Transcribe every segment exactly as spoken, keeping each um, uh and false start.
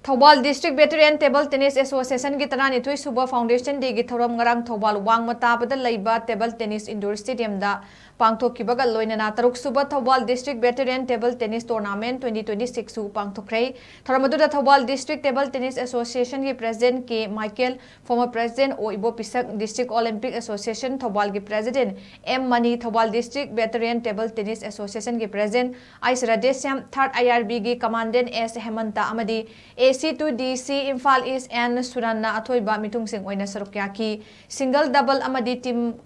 Thoubal District Veteran Table Tennis Association ꯒꯤ ꯇꯔꯥꯅꯤꯊꯣꯏ ꯁꯨꯕ Foundation Day ꯒꯤ ꯊꯧꯔꯝ ꯉꯔꯥꯡ ꯊꯧꯕꯥꯜ ꯋꯥꯡꯃ ꯇꯥꯕꯗ ꯂꯩꯕ Table Tennis Indoor Stadium ꯗ ꯄꯥꯡꯊꯣꯛꯈꯤꯕꯒ ꯂꯣꯏꯅꯅ ꯇꯔꯨꯛ ꯁꯨꯕ Thoubal District Veteran Table Tennis Tournament twenty twenty-six ꯁꯨ ꯄꯥꯡꯊꯣꯛꯈ꯭ꯔꯦ꯫ ꯊꯧꯔꯝ ꯑꯗꯨꯗ Thoubal District Table Tennis Association ꯒꯤ President K Michael, former President O Ibo Pishak, District Olympic Association ꯊꯧꯕꯥꯜꯒꯤ President M Mani, Thoubal District Veteran Table Tennis Association ꯒꯤ President H Radheshyam, Third I R B ꯒꯤ Commandant S Hemant ꯑꯃꯗꯤ A C two D C Imphal ꯏꯁ N ꯁꯨꯔꯟꯅ ꯑꯊꯣꯏꯕ ꯃꯤꯊꯨꯡꯁꯤꯡ ꯑꯣꯏꯅ ꯁꯔꯨꯛ ꯌꯥꯈꯤ꯫ Single, double ꯑꯃꯗꯤ team,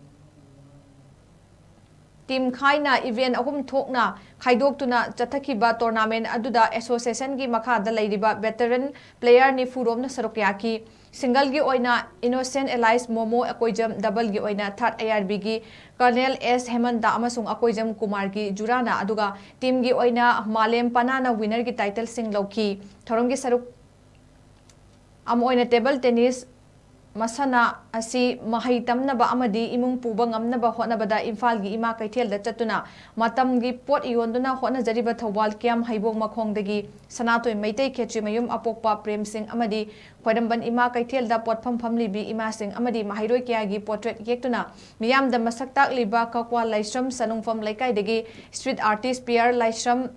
team ꯈꯥꯏꯅ event ꯑꯍꯨꯝ ꯊꯣꯛꯅ ꯈꯥꯏꯗꯣꯛꯇꯨꯅ ꯆꯠꯊꯈꯤꯕ tournament ꯑꯗꯨꯗ association ꯒꯤ ꯃꯈꯥꯗ ꯂꯩꯔꯤꯕ veteran player ꯅꯤꯐꯨ ꯔꯣꯝꯅ ꯁꯔꯨꯛ ꯌꯥꯈꯤ꯫ Single ꯒꯤ ꯑꯣꯏꯅ Innocent Elias momo Akoijam, double ꯒꯤ ꯑꯣꯏꯅ Third I R B ꯒꯤ Colonel ꯑꯦꯁ ꯍꯦꯃꯟꯇ ꯑꯃꯁꯨꯡ ꯑꯀꯣꯏꯖꯝ ꯀꯨꯃꯥꯔꯒꯤ ꯖꯨꯔꯥꯅ, ꯑꯗꯨꯒ team ꯒꯤ ꯑꯣꯏꯅ ꯃꯥꯂꯦꯝ ꯄꯅꯥꯅ winner ꯒꯤ title ꯁꯤꯡ ꯂꯧꯈꯤ꯫ ꯊꯧꯔꯝꯒꯤ ꯁꯔꯨꯛ ꯑꯃ ꯑꯣꯏꯅ table tennis ꯃꯁꯥꯟꯅ ꯑꯁꯤ ꯃꯍꯩ ꯇꯝꯅꯕ ꯑꯃꯗꯤ ꯏꯃꯨꯡ ꯄꯨꯕ ꯉꯝꯅꯕ ꯍꯣꯠꯅꯕꯗ ꯏꯝꯐꯥꯜꯒꯤ ꯏꯃꯥ ꯀꯩꯊꯦꯜꯗ ꯆꯠꯇꯨꯅ ꯃꯇꯝꯒꯤ ꯄꯣꯠ ꯌꯣꯟꯗꯨꯅ ꯍꯣꯠꯅꯖꯔꯤꯕ ꯊꯧꯕꯥꯜ ꯀꯤꯌꯥꯝ ꯍꯩꯕꯣꯡ ꯃꯈꯣꯡꯗꯒꯤ ꯁꯅꯥꯊꯣꯏ ꯃꯩꯇꯩ ꯈꯦꯇ꯭ꯔꯤꯃꯌꯨꯝ ꯑꯄꯣꯛꯄ ꯄ꯭ꯔꯦꯝꯁꯤꯡ ꯑꯃꯗꯤ ꯈ꯭ꯋꯥꯏꯔꯝꯕꯟ ꯏꯃꯥ ꯀꯩꯊꯦꯜꯗ ꯄꯣꯠꯐꯝ ꯐꯝꯂꯤꯕꯤ ꯏꯃꯥꯁꯤꯡ ꯑꯃꯗꯤ ꯃꯍꯩꯔꯣꯏ ꯀꯌꯥꯒꯤ portrait ꯌꯦꯛꯇꯨꯅ ꯃꯤꯌꯥꯝꯗ ꯃꯁꯛ ꯇꯥꯛꯂꯤꯕ ꯀꯛꯋꯥ ꯂꯥꯏꯁ꯭ꯔꯝ ꯁꯅꯨꯡꯐꯝ ꯂꯩꯀꯥꯏꯗꯒꯤ street artist ꯄꯤꯌꯔ ꯂꯥꯏꯁ꯭ꯔꯝ,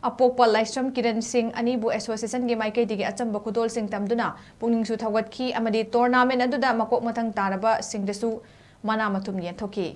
ꯑꯄꯣꯛꯄ ꯂꯥꯏꯁ꯭ꯔꯝ ꯀꯤꯔꯟ ꯁꯤꯡ ꯑꯅꯤꯕꯨ association ꯒꯤ ꯃꯥꯏꯀꯩꯗꯒꯤ ꯑꯆꯝꯕ ꯈꯨꯗꯣꯜꯁꯤꯡ ꯇꯝꯗꯨꯅ ꯄꯨꯛꯅꯤꯡꯁꯨ ꯊꯧꯒꯠꯈꯤ ꯑꯃꯗꯤ tournament ꯑꯗꯨꯗ ꯃꯀꯣꯛ ꯃꯊꯪ ꯇꯥꯔꯕꯁꯤꯡꯗꯁꯨ ꯃꯅꯥ ꯃꯊꯨꯝ ꯌꯦꯟꯊꯣꯛꯈꯤ꯫